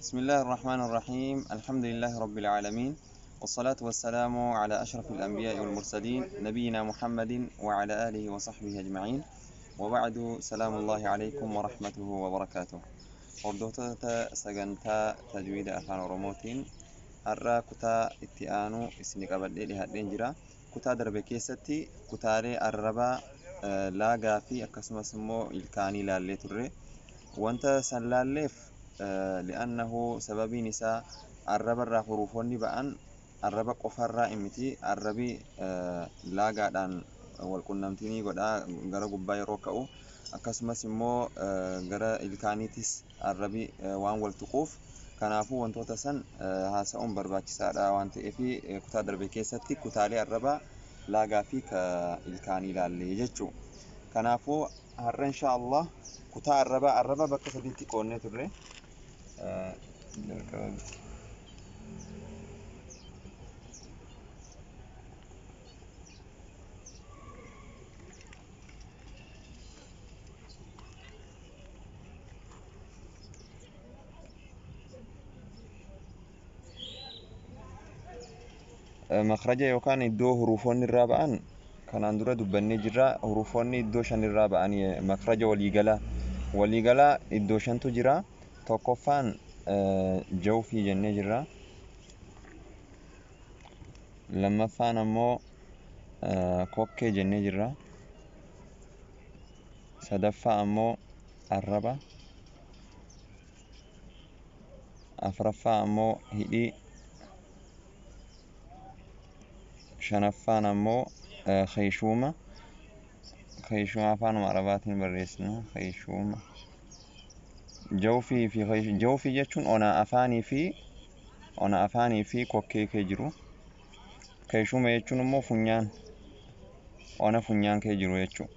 بسم الله الرحمن الرحيم. الحمد لله رب العالمين، والصلاة والسلام على أشرف الأنبياء والمرسلين، نبينا محمد وعلى آله وصحبه أجمعين، وبعد، سلام الله عليكم ورحمته وبركاته. Hordoftoota sagantaa tajwiida Afaan Oromootiin, har'a kutaa itti aanu isin qabadhee dhiyaadheen jira. Kutaa darbe keessatti kutaalee arrabaa, laagaa fi akkasumas immoo ilkaanii ilaallee turre. Wanta san laalleef li'annahu sababiin isaa arrabarraa huruufonni ba'an arraba qofarraa miti, arrabi laagaadhaan wal qunnamtii ni godha gara gubbaa yeroo ka'u, akkasumas immoo gara ilkaaniitis arrabi waan wal tuquuf, kanaafuu wantoota san haasa'uun barbaachisaadha waan ta'eef kutaa darbe keessatti kutaalee arrabaa, laagaa fi ilkaanii ilaallee jechuu. Kanaafuu har'a insha Allah kutaa arrabaa, arraba bakka sadiitti qoonnee turre. Jalqaba makhraja yookaan iddoo hurufoonni irraa ba'an kanaan dura dubbannee jirra. Hurufoonni iddoo shan irraa ba'anii, makhraja waliigalaa iddoo shantu jira. Tokkoffaan jawfii jennee jirra. Lammaffaan ammoo kokkee jennee jirra. Sadaffaa ammoo arraba. Afraffaa ammoo hidhii. Shanaffaan ammoo keeshuuma. Keeshuuma afaanuma Arabaatiin barreessina, keeshuuma. Jawfii fi jawfii jechuun ona afaanii fi kokkee kee jiru. Keeshuuma jechuun immoo funyaan, ona funyaan kee jiru jechuudha.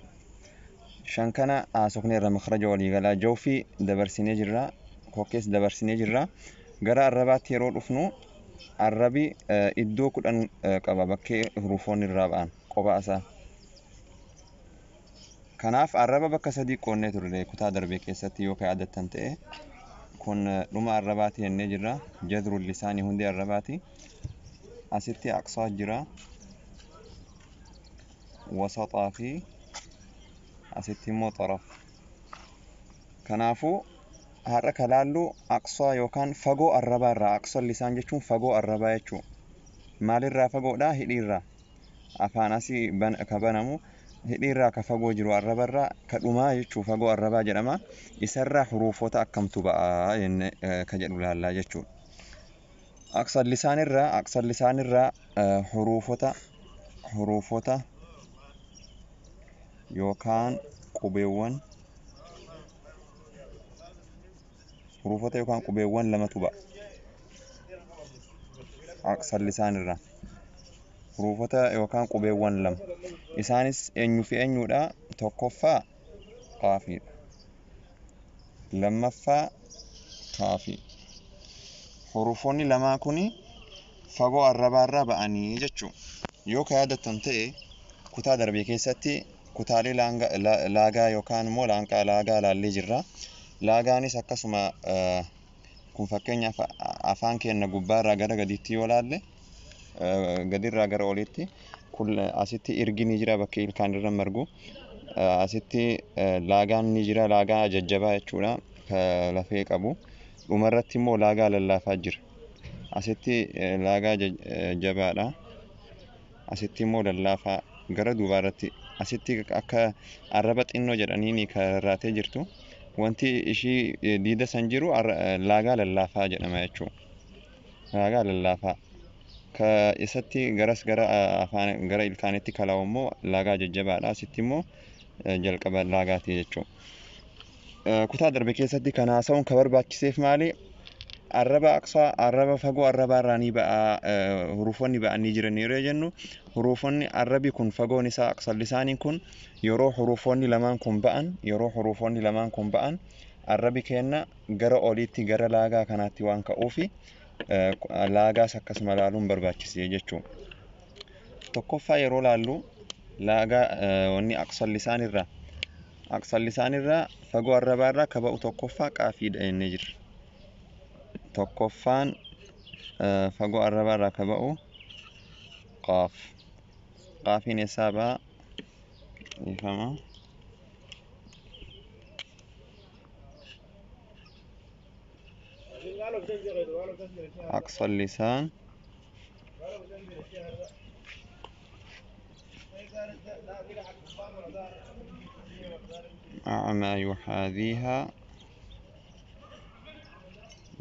Shan kana haasofneerra. Makhraja waliigalaa jawfii dabarsinee jirra, kokkees dabarsinee jirra. Gara arrabaatti yeroo dhufnu, arrabi iddoo 10 qaba, bakkee hurufoonni irraa ba'an kophaa isaa. Kanaaf arraba bakka sadii qoonnee turre kutaa darbe keessatti, yoo ka yaadattan ta'e. Kun dhuma arrabaati jennee jirra. Jadrul lisaanii, hundee arrabaati. Asitti aqsaa jira. Wasaxaa fi asitti immoo xaraf. Kanaafuu har'a ka laallu aqsaa yookaan fagoo arrabaa irraa. Aqsaa lisaan jechuun fagoo arrabaa jechuudha. Maalirraa fagoodha? Hidhiirraa. Afaan asii ka banamu hidhiirraa ka fagoo jiru, arrabarraa ka dhumaa jechuu, fagoo arrabaa jedhama. Isarraa huruufota akkamtu ba'aa jenne ka jedhu laallaa jechuudha. Aqsaa lisaanirraa huruufota yookaan qubeewwan, huruufota yookaan qubeewwan lamatu ba'a. Aqsaa lisaanirraa huruufota yookaan qubeewwan lama. Isaanis eenyu fi eenyudha? Tokkoffaa qaafiidha. Lammaffaa kaafii. Hurufoonni lamaa kuni fagoo arrabaarraa ba'anii jechuudha. Yoo ka yaadattan ta'e, kutaa darbe keessatti kutaalee laagaa yookaan immoo laanqaa laagaa laallee jirra. Laagaanis akkasuma, kun fakkeenyaaf afaan keenya gubbaarraa gara gadiitti yoo laalle, gadirraa gara oliitti, kun asitti irgi ni jira, bakki ilkaan irra margu. Asitti laagaan ni jira, laagaa jajjabaa jechuudha, ka lafee qabu. Dhumarratti immoo laagaa lallaafaa jira. Asitti laagaa jabaadha. Asitti immoo lallaafaa gara duubaarratti. Asitti akka arraba xinnoo jedhaniini kan rarraatee jirtu. Wanti ishii diida san jiru laagaa lallaafaa jedhama jechuudha. Laagaa lallaafaa. Ka isatti garas gara afaan gara ilkaanitti kalaa'u immoo laagaa jajjabaadha. Asitti immoo jalqaba laagaati jechuudha. Kutaa darbe keessatti kan haasa'uun ka barbaachiseef maali? Arraba aqsaa, arraba fagoo arrabaarraa ni ba'a, hurufoonni ba'anii jiran yeroo jennu, hurufoonni arrabi kun fagoon isaa, aqsal lisaaniin kun, yeroo hurufoonni lamaan kun ba'an, yeroo hurufoonni lamaan kun ba'an, arrabi keenna gara oliitti gara laagaa kanaatti waan ka'uufi laagaas akkasuma laaluun barbaachisee jechuudha. Tokkoffaa yeroo laallu, laagaa wanni aqsal lisaanirraa, fagoo arrabaarraa ka ba'u tokkoffaa qaafiidha jennee jirra. Tokkoffaan fagoo arrabaarraa ka ba'u qaaf. Qaafiin eessaa ba'a? Dhiifama. أقصى اللسان مع ما يحاذيها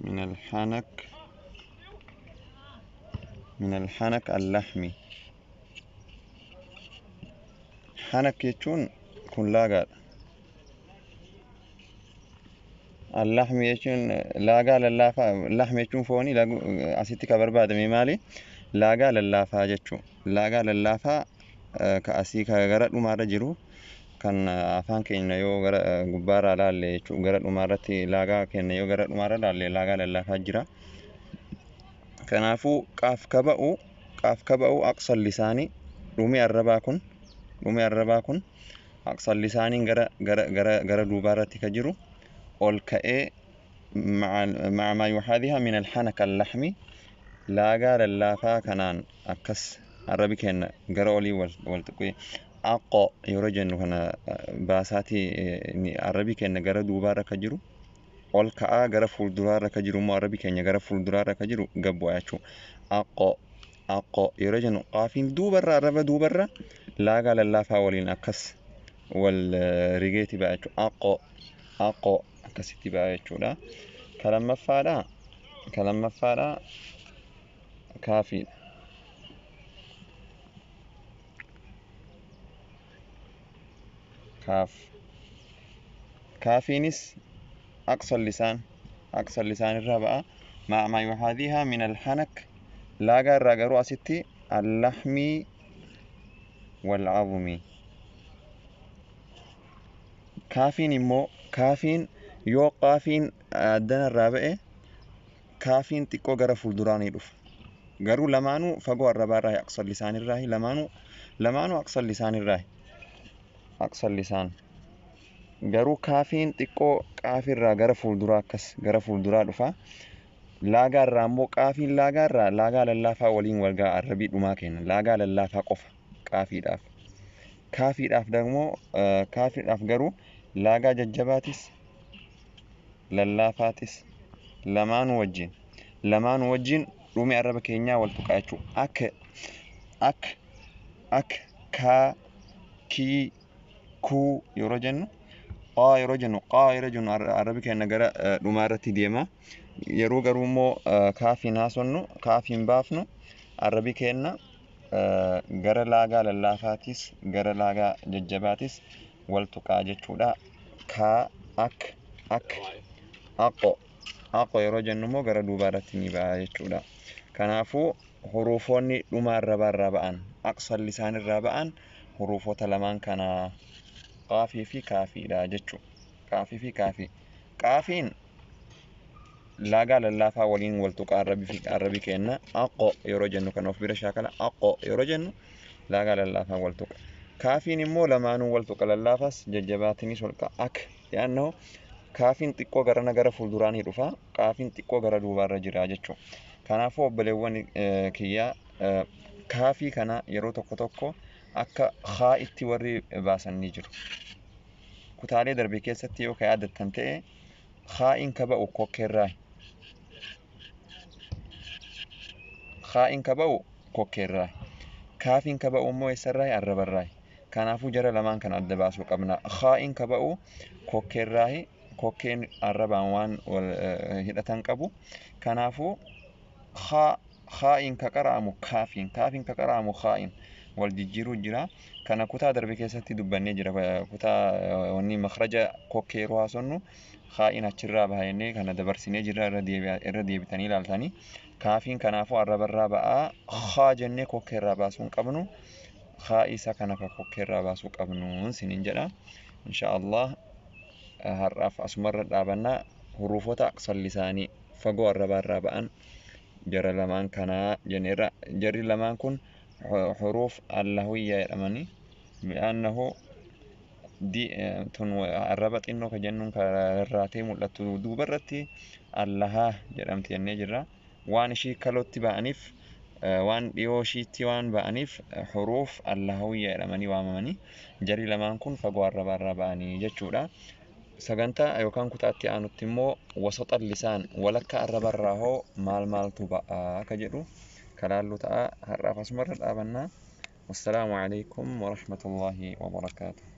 من الحنك، من الحنك اللحمي. حنك jechuun kun laagaadha. Allahmi jechuun laagaa lallaafaa. Lahmi jechuun foonii. Asitti ka barbaadame maali? Laagaa lallaafaa jechuu. Laagaa lallaafaa ka asii ka gara dhumaarra jiru, kan afaan keenya yoo gara gubbaarraa laalle jechuu, gara dhumaarratti laagaa keenya yoo gara dhumaarra laalle laagaa lallaafaa jira. Kanaafuu qaaf ka ba'u, qaaf ka ba'u aqsal lisaanii, dhumi arrabaa kun, dhumi arrabaa kun aqsal lisaaniin gara gara gara gara duubaarratti ka jiru ol ka'ee maca maa yuhaadhiha min alxanaka allaxmi, laagaa lallaafaa kanaan akkas arrabi keenya gara olii wal tuqee aqo yeroo jennu kana baasaatii arrabi keenya gara duubaarra ka jiru ol ka'aa, gara fuulduraarra ka jiru immoo arrabi keenya gara fuulduraarra ka jiru gad bu'a jechuudha. Aqo aqo yeroo jennu qaafiin duubarra arraba duubarra laagaa lallaafaa waliin akkas wal rigeeti ba'a jechuudha. Aqo aqo akkasitti ba'a jechuudha. Ka lammaffaadha. Ka lammaffaadha kaafiidha. Kaaf. Kaafiinis aqsal lisaan, aqsal lisaan irraa ba'a. Ma'a maa yuhaadhiihaa min alhanak, laagaa irraa garuu asitti allahmii walcazmii. Kaafiin immoo kaafiin yoo qaafiin addana irraa ba'e kaafiin xiqqoo gara fuulduraa ni dhufa. Garuu lamaanuu fagoo arrabaarraa aqsal lisaan irraa, lamaanuu lamaanuu aqsal lisaan irraa, aqsal lisaan. Garuu kaafiin xiqqoo qaafirraa gara fuulduraa akkas gara fuulduraa dhufa. Laagaa irraa immoo qaafiin laagaa irraa laagaa lallaafaa waliin wal ga'a arrabii dhumaa kenna. Laagaa lallaafaa qofa qaafiidhaaf. Kaafiidhaaf dammoo kaafiidhaaf garuu laagaa jajjabaatis lallaafaatis lamaanuu wajjin, lamaanuu wajjin dhumi arraba keenyaa wal tuqaa jechuudha. Akka ak ak kaa kii kuu yeroo jennu, qaa yeroo jennu, qaa yeroo jennu arrabi keenya gara dhumaa irratti deema. Yeroo garuu immoo kaafiin haasonnu, kaafiin baafnu, arrabi keenya gara laagaa lallaafaatis gara laagaa jajjabaatis wal tuqaa jechuudha. Kaa ak ak aqo aqo yeroo jennu immoo gara duubaa irratti ni ba'a jechuudha. Kanaafuu hurufoonni dhuma arrabaarraa ba'an, aqsal lisaan irraa ba'an hurufoota lamaan kana qaafii fi kaafiidha jechuudha. Qaafii fi kaafii. Qaafiin laagaa lallaafaa waliin wal tuqaa arrabii fi arrabi kenna. Aqo yeroo jennu kan of bira shaakala, aqo yeroo jennu laagaa lallaafaa wal tuqa. Kaafiin immoo lamaanuu wal tuqa, lallaafaas jajjabaatinis wal tuqa. Ak yaannahu kaafiin xiqqoo garana gara fuulduraa ni dhufa, qaafiin xiqqoo gara duubaarra jira jechuudha. Kanaafuu obboleewwan kiyyaa, kaafii kana yeroo tokko tokko akka haa itti warri baasan ni jiru. Kutaalee darbe keessatti yoo ka yaadattan ta'e haa'iin ka ba'u kokkeerraa. Haa'iin ka ba'u kokkeerraa. Kaafiin ka ba'u immoo eessarraa? Arrabarraa. Kanaafuu jara lamaan kana adda baasuu qabna. Haa'iin ka ba'u kokkeerraa, kokkeen arrabaan waan wal hidhatan qabu. Kanaafuu haa'iin ka qara'amu kaafiin, kaafiin ka qara'amu haa'iin wal jijjiiruu jira. Kana kutaa darbe keessatti dubbannee jira. Kutaa wanni makhraja kokkee yeroo haasonnu haa'iin achirraa baha jennee kana dabarsinee jira, irra deebitanii ilaaltanii. Kaafiin kanaafuu arrabarraa ba'aa, haa jennee kokkeerraa baasuu hin qabnu. Haa isa kana ka kokkeerraa baasuu qabnu sinin jedha. Insha Allah har'aaf asumarra dhaabannaa. Huruufota aqsal lisaanii fagoo arrabaarraa ba'an jara lamaan kanaa jenneerra. Jarri lamaan kun huruuf allahwiyya jedhamanii li'annahu tun arraba xinnoo ka jennuun ka rarraatee mul'attu duubarratti Allahaa jedhamti jennee jirra. Waan ishii kalootti ba'aniif, waan dhiyoo ishiitti waan ba'aniif, huruuf allahawiyya jedhamanii waamamanii. Jarri lamaan kun fagoo arrabaarraa ba'anii jechuudha. Sagantaa yookaan kutaatti aanutti immoo wasaxa lisaan, walakka arrabarraa hoo maal maaltu ba'a akka jedhu kalaallu ta'a. Har'aaf asumarra dhaabannaa. Wassalaamu alaikum warahmatullaahi wabarakaatuh.